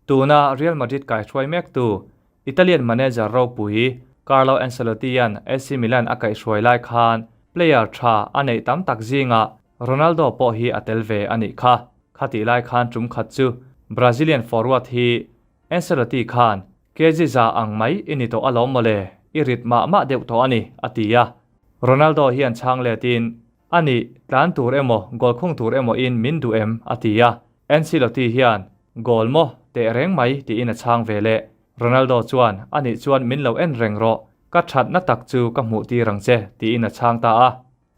Tuna Real Madrid kaihruai mektu Italian manager ropui Carlo Ancelotti-a'n AC Milan a kaihhruai lai khan player tha a neih tam tak zingah Ronaldo pawh hi a tel ve a nih kha. Khatih lai khan tum khat chu Brazilian forward hi Ancelotti khan kg za ang mai i ni tawh alawm mawle, i rit mah mah deuh tawh a ni, a ti a. Ronaldo hian chhang letin, A nih, tlan tur emaw, goal khung tur emaw in min duh em? a ti a. Ancelotti hian, Goal maw? Teh reng mai, tiin a chhang ve leh. Ronaldo chuan, A nih chuan min lo en reng rawh, ka thatna tak chu ka hmuh tir ang che, tiin a chhang ta a.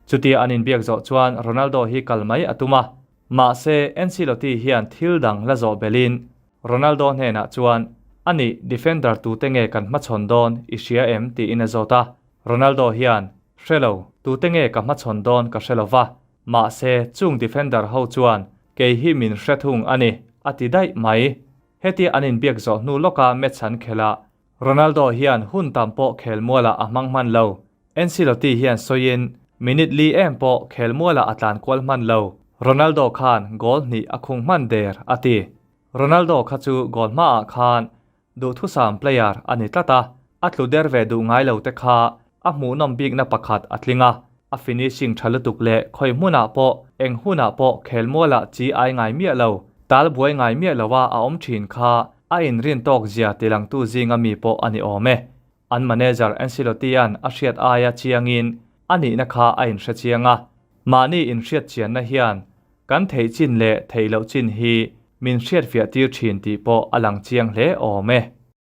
Chutia an inbiak zawh chuan Ronaldo hi kal mai a tum a. Mahse, Ancelotti hian thil dang la zawh belhin Ronaldo hnenah chuan, A nih, defender tute nge kan hmachhawn dawn i hria em? tiin a zawt a. Ronaldo hian, Hre lo, tute nge ka hmachhawn dawn ka hre lo va. Mahse, chung defender ho chuan kei hi min hre thung a ni, a ti daih mai. Hetia an inbiak zawh hnu lawka match an khelh a, Ronaldo hian hun tam pawh khelmualah a hmang hman lo. Ancelotti hian sawiin, Minute li em pawh khelmualah a tlan kual hman lo. Ronaldo khan goal hnih a khung hman der, a ti. Ronaldo kha chu goal hmaah khan duhthusam player a ni tlat a, a tlu der ve duh ngai lo te kha a hmuhnawm bikna pakhat a tling a. A finishing tha lutuk leh khawi hmunah pawh eng hunah pawh khelmualah chi ai ngai miah lo, tal buai ngai miah loa a awm thin kha a inrin tawk zia tilangtu zinga mi pawh a ni awm e. An manager Ancelotti-a'n a hriat aia chiangin a nihna kha a inhre chiang a, mahni inhriat chianna hian kan theih chin leh theih loh chin hi min hriatfiah tir thin tih pawh a lang chiang hle awm e.